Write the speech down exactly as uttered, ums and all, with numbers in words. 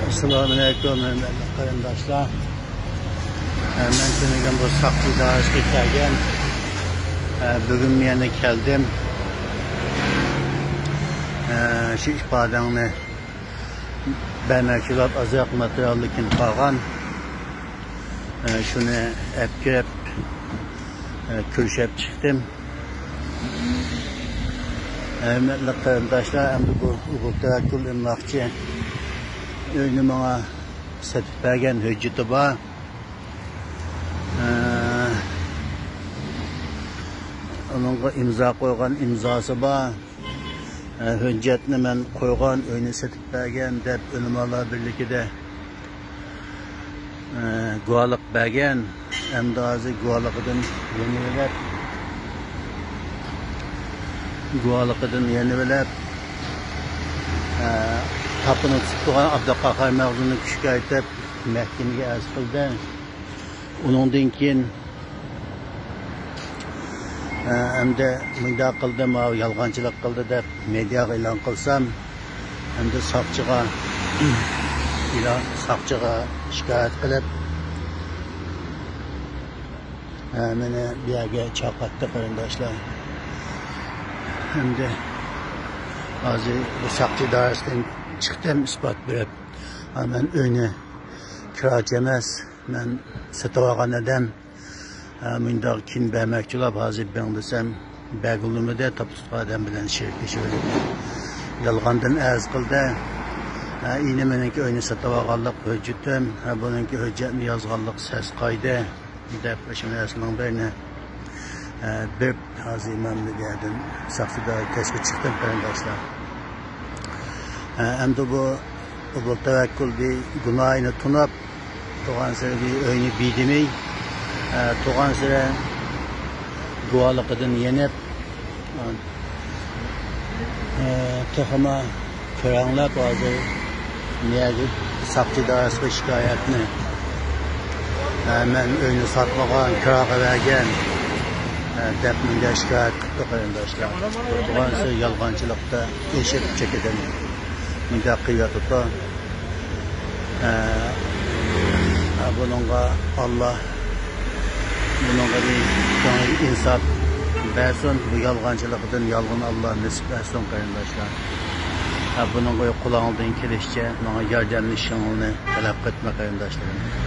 ئەسسالامۇئەلەيكۇم، ھۆرمەتلىك قېرىنداشلار. ئە، مەن تۈنۈگۈن بۇ ساقچى ئىدارىسىگە كەلگەن. ئە، بۈگۈن يەنە كەلدىم. ئە، شۇ ئىپادەڭنى بەرمەكچى بولۇپ، ئازراق ماتېرىياللىكىم قالغان. ئە، شۇنى ئەپ كىرىپ، ئە، كۆرۈشۈپ چىقتىم. ھۆرمەتلىك قېرىنداشلار، ئەمدى بۇ ئوبۇل تەۋەككۈل ئىملاقچى ئۆينى ماڭا سېتىپ بەرگەن ھۆججىتى بار. ئە، ئۇنىڭغا ئىمزا قويغان ئىمزاسى بار. ئە، ھۆججەتنى مەن قويغان، ئۆينى سېتىپ بەرگەن دەپ ئۆلىمالار بىرلىكىدە، ئە، گۇۋاھلىق بەرگەن. ئەمدى ھازىر گۇۋاھلىقىدىن يېنىۋېلىپ، گۇۋاھلىقىدىن يېنىۋېلىپ، ئە، تاپىنى تۇتۇپ تۇرغان ئابدۇقاھار مەخسۇمنى كۈچكە ئېيتىپ مەھكىمىگە ئەرز قىلدى. ئۇنىڭدىن كېيىن، ئە، ئەمدى مۇنداق قىلدى، ماۋۇ يالغانچىلىق قىلدى دەپ مېدىياغا ئېلان قىلسام، ئەمدى ساقچىغا، ئېلان، ساقچىغا شىكايەت قىلىپ، ئە، مېنى بۇ يەرگە چاقاتتى قېرىنداشلار. ئەمدى ھازىر بۇ ساقچى ئىدارىسىدىن چىقتىم، ئىسپات بېرىپ. ئە، مەن ئۆينى كىراچى ئەمەس، مەن سېتىۋالغان ئادەم. ئە، مۇنداق كىن بەرمەكچى بولۇپ، ھازىر بېرىڭ دېسەم، بەرگىلى ئۇنىمىدى، تاپا تۇتقان ئادەم بىلەن شېرىكلىشىۋېلىپ، يالغاندىن ئەرز قىلدى. ئە، ئىنى مېنىڭكى ئۆينى سېتىۋالغانلىق ھۆججىتىم، ئە، بۇنىڭكى ھۆججەتنى يازغانلىق سەس قايدى دەپ، شۇ نەرسىنىڭ بىرىنى، ئە، بېرىپ، ھازىر مەن بۇ يەردىن ساقچى ئىدارىسىگە چىقتىم قېرىنداشلار. ئە، ئەمدى بۇ ئوبۇل تەۋەككۈل بىر گۇناھىنى تونۇپ، تۇرغانسېرى بىر ئۆينى بىدېمەي، ئە، تۇرغانسېرى گۇۋاھلىقىدىن يېنىپ، ئە، تېخىمۇ كۆرەڭلەپ، ھازىر نىيەگە ساقچى ئىدارىسىغا شىكايەتنى، ئە، مەن ئۆينى ساتمىغان، كىراغا بەرگەن، ئە، دەپ مۇنداق شىكايەت قىپتۇ قېرىنداشلار. تۇرغانسېرى يالغانچىلىقتا ئېشىپ چېكىدىن مۇنداق قىلىۋاتىدۇ. ئە، ئە، بۇنىڭغا ئاللا، بۇنىڭغا بىر كۆڭۈل ئىنساپ بەرسۇن. بۇ يالغانچىلىقىدىن يالغان ئاللا نېسىپ بەرسۇن قېرىنداشلار. ئە، بۇنىڭغا قولۇڭدىن كېلىشىچە ماڭا ياردەملىشىشىڭلارنى تەلەپ قىلىمەن قېرىنداشلىرىم.